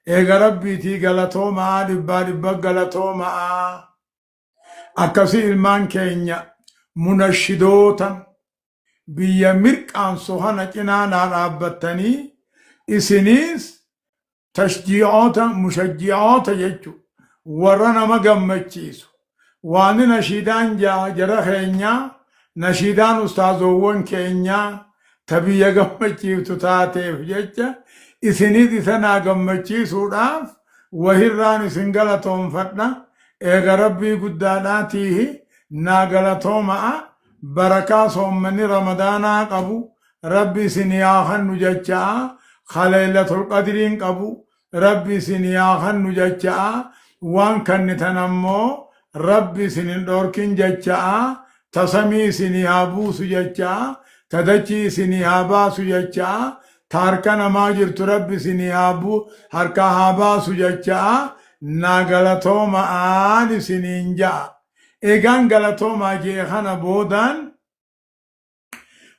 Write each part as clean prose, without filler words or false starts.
Eega Rabbiitii galatooma'a, dhibbaa dhibba galatooma'a. Akkasi ilmaan keenya munashidoota biyya mirqaansu kana cinaa naa dhaabbattanii isiniis tashjii'oota mushajji'oota jechu warra nama gammachiisu waani nashiidaan jara keenyaa nashiidaan ustaazoowwan keenyaa ta biyya gammachiiftu taateef jecha isiniis isa naa gammachiisuudhaaf wahirraan isin galatoonfadha. Eega Rabbii guddaadhaatiihi naa galatooma'a. Barakaa soommanni Ramadaanaa qabu Rabbi isinii haa kannu jecha'a. Ka Laylatul Qadriin qabu Rabbi isinii haa kannu jecha'a. Waan kannitan ammoo Rabbi isin hin dhoorkin jecha'a. Ta samii isinii haa buusu jecha'a. Ta dachii isinii haa baasu jecha'a. Ta harka namaa jirtu Rabbi isinii haa bu harkaa haa baasu jecha'a. Naa galatooma'aan isiniin ja'a. Eegaan galatoomaa je'e kana boodaan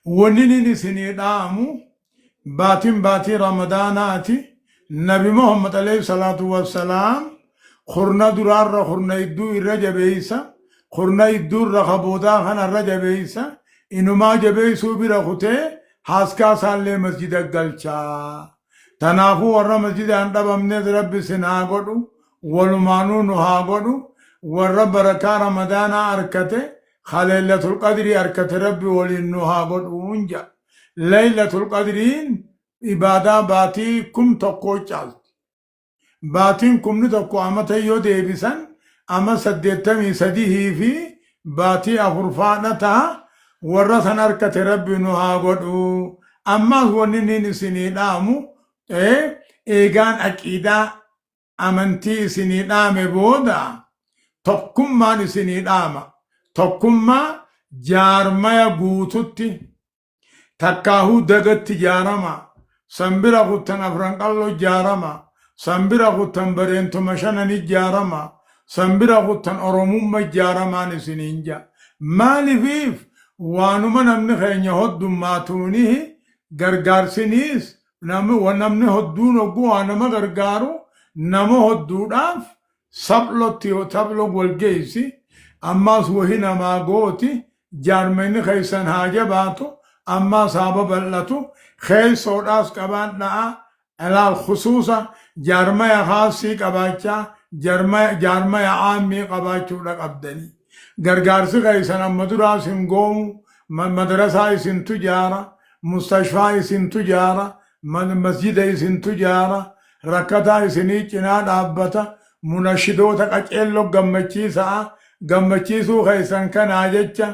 Wanninin isinii dhaamu baatiin baatii Ramadaanaati. Nabi Muhammad alayhi salaatu wassalaam kurna duraarra kurna idduu irra jabeeysa, kurna idduurra ka boodaa kana irra jabeeysa, inumaa jabeeysuu bira kutee haaskaa isaallee masjida galchaa. Tanaafuu warra masjidaan dhabamnes Rabbi isin haa godhu, walumaanuu nu haa godhu, warra barakaa Ramadaanaa arkate Ka laylatul qadrii arkate Rabbi waliin nu haa godhuun ja'a. Laylatul qadriin ibaadaa baatii kum tokkoo caalti. Baatiin kumni tokko amata yoo deebisan ama 83 fi baatii afur faadha taha. Warra san arkate Rabbi nu haa godhu. Ammaas wanni niin isinii dhaamu eegaan aqiidaa amantii isinii dhaame booda tokkummaan isinii dhaama. Tokkummaa jaarmaya guututti takkaahuu dagatti jaarama. San bira kuttan Afran Qalloo jaarama. San bira kuttan Bareentuma Shanani jaarama. San bira kuttan Oromumma jaaramaan isiniin ja'a. Maalifiif waanuma namni keenya hoddummaatuunihi gargaarsiniis Namni hodduun hogguu waa nama gargaaru nama hodduudhaaf saplotti saplo wal geessi, ammaas wahi namaa gooti. Jaarmayni keessan haa jabaatu, ammaas haa babal'atu. Keessoodhaas qabaadhaa, ilaal khusuusa jaarmaya khaasii qabaachaa jaarmaya aammii qabaachuudha qabdanii. Gargaarsi keessan amma duraas hin goomu. Madrasaa isintu jaara, mustashfaa isintu jaara, masjida isintu jaara, rakkataa isinii cinaa dhaabbata, munashidoota qaceelloo gammachiisa'a. Gammachiisuu keessan kanaa jecha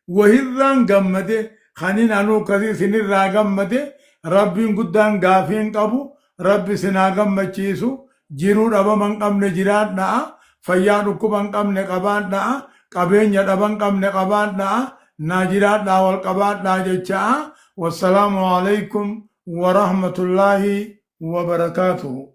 wahirraan gammade, kanin anuu akkasii isinirraa gammade. Rabbiin guddaan gaafii hin qabu, Rabbi isin haa gammachiisu. Jiruu dhabama hin qabne jiraadha'a, fayyaa dhukkuba hin qabne qabaadha'a, qabeenya dhaba hin qabne qabaadha'a, naa jiraadhaa, wal qabaadhaa jecha'a. Wassalaamu alaikum warahmatullaahi wabarakaatuhu.